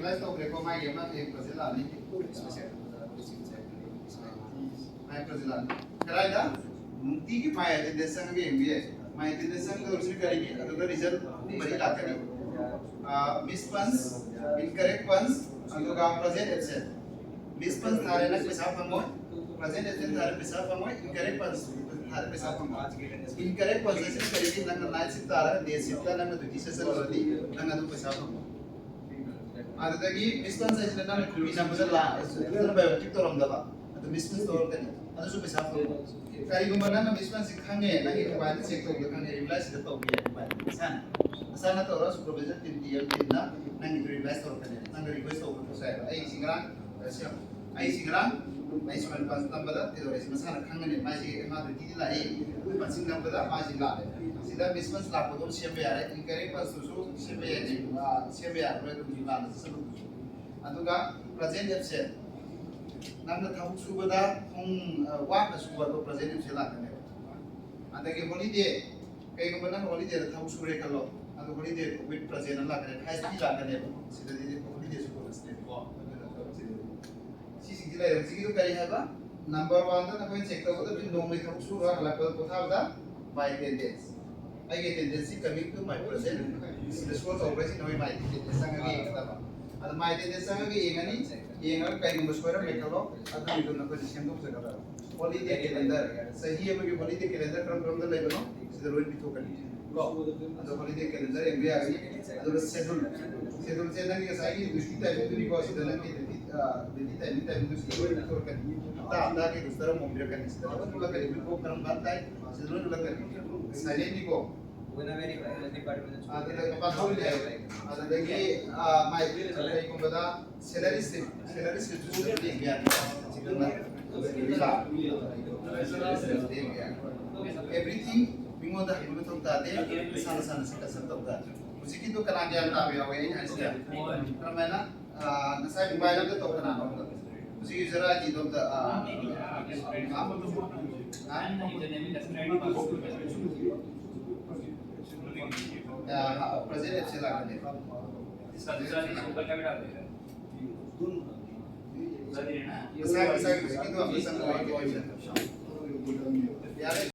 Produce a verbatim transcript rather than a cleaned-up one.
Release ꯇꯧꯈ꯭ꯔꯦꯀꯣ, ꯃꯥꯒꯤ ꯑꯃ ꯍꯌꯦꯡ ꯄ꯭ꯔꯖꯦꯟ ꯂꯥꯛꯑꯅꯤ꯫ ꯃꯥꯒꯤ ꯄ꯭ꯔꯖꯦꯟ ꯂꯥꯛꯑꯅꯤ꯫ ꯀꯗꯥꯏꯗ? ꯅꯨꯡꯇꯤꯒꯤ ꯃꯥꯏ ꯑꯦꯇꯦꯟꯗꯦꯟꯁ ꯆꯪꯉꯒ ꯌꯦꯡꯕ ꯌꯥꯏ꯫ ꯃꯥꯏ ꯑꯦꯇꯦꯟꯗꯦꯟꯁ ꯆꯪꯒꯗꯧꯔꯤꯁꯤꯅ ꯀꯔꯤꯒꯤ? ꯑꯗꯨꯗ ꯔꯤꯖꯜ ꯑꯍꯨꯝ ꯃꯔꯤ ꯂꯥꯛꯀꯅꯤ꯫ ꯃꯤꯁ ꯄꯟꯁ, ꯏꯟꯀꯔꯦꯛ ꯄꯟꯁ, ꯑꯗꯨꯒ ꯄ꯭ꯔꯖꯦꯟ ꯑꯦꯕꯁꯦꯟ꯫ ꯃꯤꯁ ꯄꯟꯁ ꯊꯥꯔꯦ, ꯅꯪ ꯄꯩꯁꯥ ꯐꯪꯉꯣꯏ꯫ ꯄ꯭ꯔꯖꯦꯟ ꯑꯦꯕꯁꯦꯟ ꯊꯥꯔꯦ, ꯄꯩꯁꯥ ꯐꯪꯉꯣꯏ꯫ ꯏꯟꯀꯔꯦꯛ ꯄꯟꯁ ꯊꯥꯔꯦ, ꯄꯩꯁꯥ ꯐꯪꯉꯣꯏ꯫ ꯏꯟꯀꯔꯦꯛ ꯄꯟꯁ ꯑꯁꯤꯅ ꯀꯔꯤꯒꯤ? ꯅꯪꯅ ꯅꯥꯏꯠ ꯁꯤꯐ ꯇꯥꯔꯒ ꯗꯦ ꯁꯤꯐꯇ ꯅꯪꯅ ꯗ꯭ꯌꯨꯇꯤ ꯆꯠꯆꯜꯂꯨꯔꯗꯤ ꯅꯪ ꯑꯗꯨ ꯄꯩꯁꯥ ꯐꯪꯉꯣꯏ꯫ ꯑꯗꯨꯗꯒꯤ ꯃꯤꯁ ꯄꯟꯁ ꯍꯥꯏꯁꯤꯅ ꯅꯪꯅ ꯈꯨꯕꯤ ꯅꯝꯕꯗ ꯂꯥ-, ꯐꯖꯅ ꯕꯥꯏꯑꯣꯇꯤꯛ ꯇꯧꯔꯝꯗꯕ, ꯑꯗꯨ ꯃꯤꯁ ꯄꯟꯁ ꯇꯧꯔꯛꯀꯅꯤ, ꯑꯗꯨꯁꯨ ꯄꯩꯁꯥ ꯐꯪꯉꯣꯏ꯫ ꯀꯔꯤꯒꯨꯝꯕ ꯅꯪꯅ ꯃꯤꯁ ꯄꯟꯁꯁꯤ ꯈꯪꯉꯦ, ꯅꯪꯒꯤ ꯃꯣꯕꯥꯏꯜꯗ ꯆꯦꯛ ꯇꯧꯕꯗ ꯈꯪꯉꯦ, ꯔꯤꯄ꯭ꯂꯥꯏ ꯁꯤꯗ ꯇꯧꯕ ꯌꯥꯏ ꯃꯣꯕꯥꯏꯜꯗ ꯃꯁꯥꯅ꯫ ꯃꯁꯥꯅ ꯇꯧꯔꯒ ꯁꯨꯄꯔꯚꯥꯏꯖꯔ ꯇꯤꯝ, ꯇꯤ ꯑꯦꯜ ꯇꯤꯝꯅ ꯅꯪꯒꯤꯗꯣ ꯔꯤꯄ꯭ꯂꯥꯏ ꯇꯧꯔꯛꯀꯅꯤ, ꯅꯪꯅ ꯔꯤꯀ꯭ꯋꯦꯁ ꯇꯧꯕ ꯄꯣꯠꯁꯦ ꯍꯥꯏꯕ꯫ ꯑꯩ ꯁꯤ ꯉꯔꯥꯡ, ꯑꯩ ꯁꯤ ꯉꯔꯥꯡ ꯑꯩ ꯁꯨꯃꯥꯏꯅ ꯄꯟꯁ ꯅꯝꯕꯗ ꯀꯩꯗꯧꯔꯦ? ꯁꯤ ꯃꯁꯥꯅ ꯈꯪꯒꯅꯤ꯫ ꯃꯥꯏꯁꯤ ꯃꯥ ꯗ꯭ꯌꯨꯇꯤꯗꯤ ꯂꯥꯛꯏ, ꯄꯟꯁꯤꯡ ꯅꯝꯕꯗ ꯃꯥꯁꯤ ꯂꯥꯛꯑꯦ꯫ ꯁꯤꯗ ꯃꯤꯁ ꯄꯟꯁ ꯂꯥꯛꯄꯗꯣ ꯁꯦꯝꯕ ꯌꯥꯔꯦ, ꯏꯟꯀꯔꯦꯛ ꯄꯟꯁꯇꯨꯁꯨ ꯁꯦꯝꯕ ꯌꯥꯏ, ꯑ, ꯁꯦꯝꯕ ꯌꯥꯔꯔꯣꯏ, ꯑꯗꯨꯝ ꯂꯥꯟꯅ ꯆꯠꯁꯜꯂꯨ꯫ ꯑꯗꯨꯒ ꯄ꯭ꯔꯖꯦꯟ ꯑꯦꯕꯁꯦꯟ, ꯅꯪꯅ ꯊꯕꯛ ꯁꯨꯕꯗ ꯄꯨꯡ, ꯑ, ꯋꯥꯅ ꯁꯨꯕ ꯑꯗꯣ ꯄ꯭ꯔꯖꯦꯟ ꯑꯦꯕꯁꯦꯟ ꯂꯥꯛꯀꯅꯦꯕ꯫ ꯑꯗꯒꯤ ꯍꯣꯂꯤꯗꯦ, ꯀꯩꯒꯨꯝꯕ ꯅꯪ ꯍꯣꯂꯤꯗꯦꯗ ꯊꯕꯛ ꯁꯨꯔꯦ ꯈꯜꯂꯣ, ꯑꯗꯣ ꯍꯣꯂꯤꯗꯦ ꯋꯤꯠ ꯄ꯭ꯔꯖꯦꯟ ꯑꯃ ꯂꯥꯛꯀꯅꯦꯕ, ꯍꯥꯏꯁ ꯄꯤ ꯂꯥꯛꯀꯅꯦꯕ꯫ ꯁꯤꯗꯗꯤ ꯍꯣꯂꯤꯗꯦꯁꯨ ꯕꯣꯅꯁꯅꯦꯕꯀꯣ꯫ ꯁꯤꯁꯤꯡꯁꯤ ꯂꯩꯔꯦ꯫ ꯍꯧꯖꯤꯛꯀꯤꯗꯣ ꯀꯔꯤ ꯍꯥꯏꯕ? ꯅꯝꯕꯔ ꯋꯥꯟꯗ ꯅꯈꯣꯏꯅ ꯆꯦꯛ ꯇꯧꯒꯗꯕꯁꯤ ꯅꯣꯡꯃꯒꯤ ꯊꯕꯛ ꯁꯨꯔꯒ ꯍꯜꯂꯛꯄꯗ ꯄꯣꯊꯥꯕꯗ ꯃꯥꯏ ꯑꯦꯇꯦꯟꯗꯦꯟꯁ꯫ ꯑꯩꯒꯤ ꯑꯦꯇꯦꯟꯗꯦꯟꯁꯁꯤ coming to my present꯫ ꯁꯤꯗ ꯁꯣ ꯇꯧꯕ꯭ꯔꯥ? ꯁꯤ ꯅꯈꯣꯏ ꯃꯥꯏ ꯑꯦꯇꯦꯟꯗꯦꯟꯁ ꯆꯪꯉꯒ ꯌꯦꯡꯒꯗꯕ꯫ ꯑꯗ ꯃꯥꯏ ꯑꯦꯇꯦꯟꯗꯦꯟꯁ ꯆꯪꯉꯒ ꯌꯦꯡꯉꯅꯤ꯫ ꯌꯦꯡꯉꯒ ꯀꯩꯒꯨꯝꯕ ꯁꯣꯏꯔꯝꯃꯦ ꯈꯜꯂꯣ, ꯑꯗꯨꯒꯤꯗꯣ ꯅꯈꯣꯏꯅ ꯁꯦꯝꯗꯣꯛꯆꯒꯗꯕ꯫ ꯍꯣꯂꯤꯗꯦ ꯀꯦꯂꯦꯟꯗꯔ, ꯆꯍꯤ ꯑꯃꯒꯤ ꯍꯣꯂꯤꯗꯦ ꯀꯦꯂꯦꯟꯗꯔ ꯀꯔꯝ ꯀꯔꯝꯕ ꯂꯩꯕꯅꯣ ꯁꯤꯗ ꯂꯣꯏ ꯄꯤꯊꯣꯛꯀꯅꯤ ꯀꯣ꯫ ꯑꯗꯣ ꯍꯣꯂꯤꯗꯦ ꯀꯦꯂꯦꯟꯗꯔ ꯌꯦꯡꯕ ꯌꯥꯒꯅꯤ꯫ ꯑꯗꯨꯒ ꯁꯦꯗꯨꯜ, ꯁꯦꯗꯨꯜꯁꯦ ꯅꯪꯒꯤ ꯉꯁꯥꯏꯒꯤ ꯗ꯭ꯌꯨꯇꯤ ꯇꯥꯏꯃꯤꯡꯗꯨꯅꯤꯀꯣ, ꯁꯤꯗ ꯅꯪꯒꯤ ꯗ꯭ꯌꯨꯇꯤ, ꯑ, ꯗ꯭ꯌꯨꯇꯤ ꯇꯥꯏꯃꯤꯡ, ꯇꯥꯏꯃꯤꯡꯗꯨ ꯁꯤꯗ ꯂꯣꯏ ꯄꯤꯊꯣꯔꯛꯀꯅꯤ꯫ ꯍꯞꯇꯥ ꯍꯞꯇꯥꯒꯤ ꯔꯣꯁꯇꯔ ꯑꯃ ꯄꯤꯔꯛꯀꯅꯤ꯫ ꯁꯤꯗ ꯂꯣꯏ ꯎꯠꯂꯛꯀꯅꯤ, ꯃꯤꯠ ꯀꯣꯛ ꯀꯔꯝ ꯀꯥꯟ ꯇꯥꯏ ꯁꯤꯗ ꯂꯣꯏ ꯎꯠꯂꯛꯀꯅꯤ꯫ ꯁꯥꯏꯂꯦꯟꯅꯤꯀꯣ꯫ ꯑꯗꯨꯗ ꯀꯝꯄꯜꯁꯔꯤ ꯍꯥꯏꯌꯦ꯫ ꯑꯗꯨꯗꯒꯤ, ꯑ, ꯃꯥꯏ ꯀꯩꯒꯨꯝꯕꯗ ꯁꯦꯂꯔꯤ ꯁ꯭ꯂꯤꯞ, ꯁꯦꯂꯔꯤ ꯁ꯭ꯂꯤꯞꯁꯨ ꯌꯦꯡꯕ ꯌꯥꯅꯤ꯫ ꯑꯗꯨꯅ ꯑꯦꯕ꯭ꯔꯤꯊꯤꯡ ꯃꯤꯉꯣꯟꯗ ꯍꯪꯕ ꯃꯊꯧ ꯇꯥꯗꯦ, ꯃꯁꯥ ꯃꯁꯥꯅ ꯁꯦꯂꯦꯛꯁꯟ ꯇꯧ ꯇꯥꯔꯦ꯫ ꯍꯧꯖꯤꯛꯀꯤꯗꯣ ꯀꯅꯥ ꯒ꯭ꯌꯥꯟ ꯇꯥꯕ ꯌꯥꯎꯋꯦ ꯑꯩꯅ ꯍꯥꯏꯁꯦ? ꯀꯔꯝꯍꯥꯏꯅ? ꯑ, ꯉꯁꯥꯏ ꯃꯣꯕꯥꯏꯜ ꯑꯝꯗ ꯇꯧ ꯀꯅꯥꯅꯣ ꯑꯝꯗ? ꯍꯧꯖꯤꯛ ꯌꯨꯖꯔ ꯑꯥꯏ ꯗꯤꯗꯣ ꯑꯝꯇ, ꯑ, ꯑ, ꯑ, ꯄ꯭ꯔꯖꯦꯟ ꯑꯦꯞꯁꯦ ꯂꯥꯛꯀꯅꯤ꯫ ꯁꯥꯇ꯭ꯔ ꯆꯥꯅꯤ ꯁꯨꯕ ꯀꯌꯥ ꯂꯩꯔꯦ? ꯆꯥꯅꯤ ꯍꯥꯏꯅ? ꯉꯁꯥꯏ ꯉꯁꯥꯏ ꯍꯧꯖꯤꯛꯀꯤꯗꯣ ꯑꯝꯇ ꯆꯪꯉꯛꯑꯣ꯫ ꯌꯥꯔꯦ,